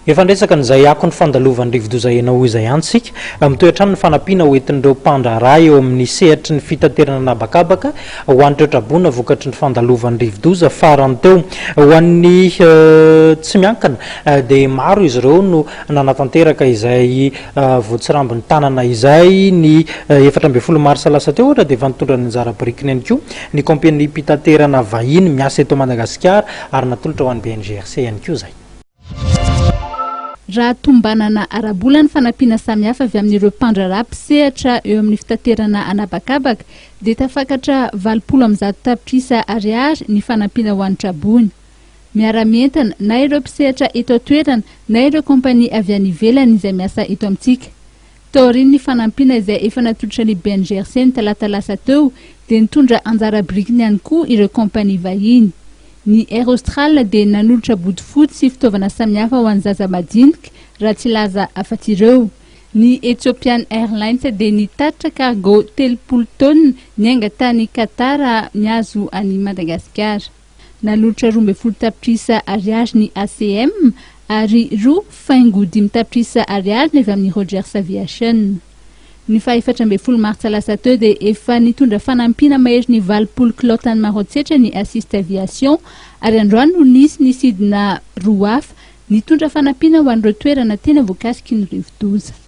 Efa niresaka an'izay akon'ny fandalovan'ny rivodoza Enawo izay ihany isika. Mitohy hatrany ny fanampiana ho entin'ireo mpandraharaha eo amin'ny sehatry ny fitaterana an'habakabaka ho an'ireo traboina vokatry ny fandalovan'ny rivodoza farany teo. Ho an'ny tsy miankina dia maro izy ireo no nanatanteraka izay voatsirambin'ny tanana izay. Ny 14 marsa lasa teo ohatra dia efa nitondra ny anjara birikiny ihany koa ny kaompaniam-pitaterana vahiny miasa eto Madagasikara ary natolotra ho an'ny BNGRC ihany koa izay. Raha tombanana ara-bola ny fanampiana samihafa avy amin'ireo mpandraharaha mpisehatra eo amin'ny fitaterana an'habakabaka dia tafakatra 180 tapitrisa ariary ny fanampiana ho an'ny traboina. Miara-mientana na ireo mpisehatra eto an-toerana na ireo kaompania avy any ivelany izay miasa eto amintsika. Taorian'ny fanampiana izay efa natolotra ny BNGRC ny talata lasa teo dia nitondra anjara birikiny ihany koa ireo kaompania vahiny. Ny Air Austral dia nanolotra bodofotsy sy fitaovana samihafa ho an'ny zaza madinika raha tsy hilaza afa-tsy ireo. Ny Ethiopian Airlines dia nitatitra cargo 30 taonina niainga tany Qatar nihazo an'i Madagasikara. Nanolotra 12 tapitrisa ariary ny ACM ary 2,5 tapitrisa ariary ny avy amin'ny Rogers Aviation. Ny faha 14 martsa lasa teo dia efa nitondra fanampiana maherin'ny 80 kilao tany Maroantsetra ny Assist Aviation ary androany no nisy ny sidina roa hafa nitondra fanampiana ho an'ireo toerana tena voakasiky ny rivodoza.